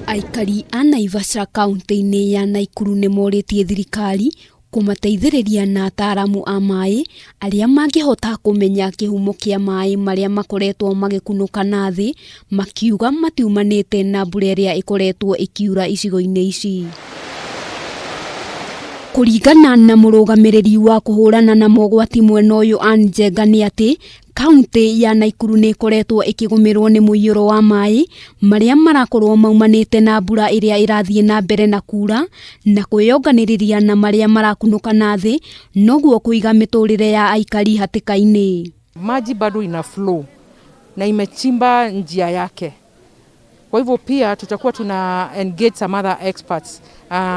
Aikari a Naivasha kaunti-inĩ ya Naikuru nĩ morĩtie thirikari kũmateithĩrĩria na ataaramu a maĩ arĩa mangĩhota kũmenya kĩhumo kĩa maĩ marĩa makoretwo magĩkunũka na thĩ, makiuga matiumanĩte na mbura ĩrĩa ĩkoretwo ĩkiura icigo-inĩ ici. Kũringana na mũrũgamĩrĩri wa kũhũrana na mogwati mwena ũyũ Ann Njenga nĩ atĩ Kauntĩ ya Naikuru nĩ ĩkoretwo ĩkĩgũmĩrwo nĩ mũiyũro wa maĩ marĩa marakorwo maumanĩte na mbura ĩrĩa ĩrathiĩ na mbere na kura na kwĩyonganĩrĩria na marĩa marakunũka na thĩ noguo kũiga mĩtũrĩre ya aikari hatĩka-inĩ. Maji bado ina flow na imechimba njia yake. Kwa hivyo pia tutakuwa tuna engage some other experts.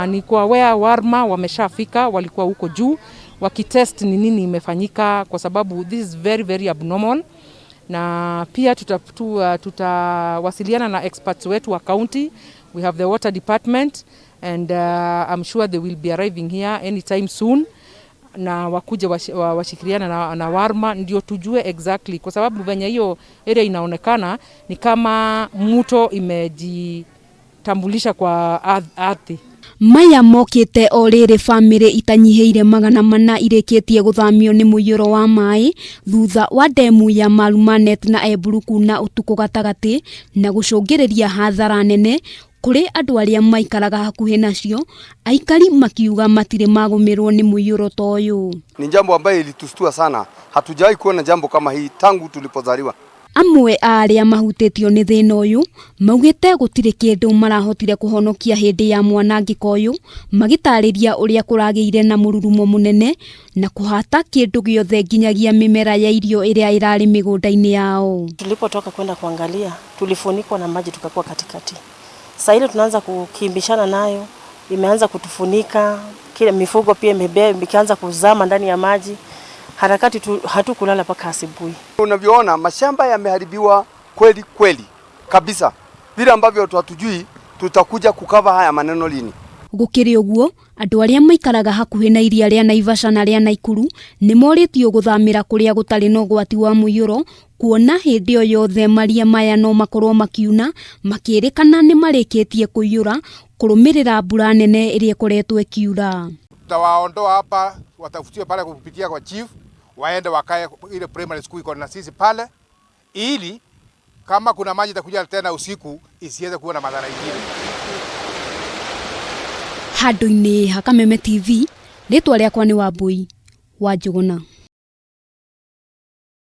Ni kwa where Warma wameshafika, walikuwa huko juu wakitest ni nini imefanyika, kwa sababu this is very very abnormal. Na pia tutawasiliana na experts wetu wa county. We have the water department and I'm sure they will be arriving here anytime soon na wakuje washikiriana na Warma ndio tujue exactly, kwa sababu venye hiyo area inaonekana ni kama mto imejitambulisha kwa ardhi. Maya mokĩte o rĩrĩ bamĩrĩ itanyihĩire 400 irĩkĩtie gũthamio nĩ mũiyũro wa maĩ thutha wa ndemu ya Marumanet na Eburu kuna ũtukũ gatagatĩ na gũcũngĩrĩria hathara nene kũrĩ andũ arĩa maikaraga hakuhĩ nacio, aikari makiuga matirĩ magũmĩrwo nĩ mũiyũro ta ũyũ. Ni jambo ambayo ilitustua sana, hatujawahi kuona jambo kama hii tangu tulipozaliwa. Amwe a arĩa mahutĩtio nĩ thĩna ũyũ maugĩte gũtirĩ kĩndũ marahotire kũhonokia hĩndĩ ya mwanangĩko ũyũ, magĩtarĩria ũrĩa kũragĩire na mũrurumo mũnene na kũhata kĩndũ gĩothe nginyagia mĩmera ya irio ĩrĩa ĩrarĩ mĩgũnda-inĩ yao. Tulipotoka kwenda kuangalia, tulifunikwa na maji tukakuwa katikati. Sasa ile tunaanza kukimbishana nayo, imeanza kutufunika, kila mifugo pia imeanza kuzama ndani ya maji. Harakati hatukulala mpaka asubuhi. Unavyoona mashamba yameharibiwa kweli kweli kabisa, vile ambavyo hatujui tutakuja kukava haya maneno lini. Gũkĩrĩ ũguo, andũ arĩa maikaraga hakuhĩ na iria rĩa Naivasha na rĩa Naikuru nĩ morĩtio gũthamĩra kũrĩa gũtarĩ na ũgwati wa mũiyũro, kuona hĩndĩ o yothe maria maya no makorwo makiuna, makĩrĩkana nĩ marĩkĩtie kũiyũra kũrũmĩrĩra mbura nene ĩrĩa ĩkoretwo ĩkiura. Tutawaondoa hapa, watafutiwe pale kupitia kwa chief, waende wakae ile primary school iko na sisi pale, ili kama kuna maji itakuja tena usiku isiweze kuwa na madhara ingine. Handũ-inĩ ha Kameme TV, rĩtwa rĩakwa nĩ Wambui wa Njũgũna.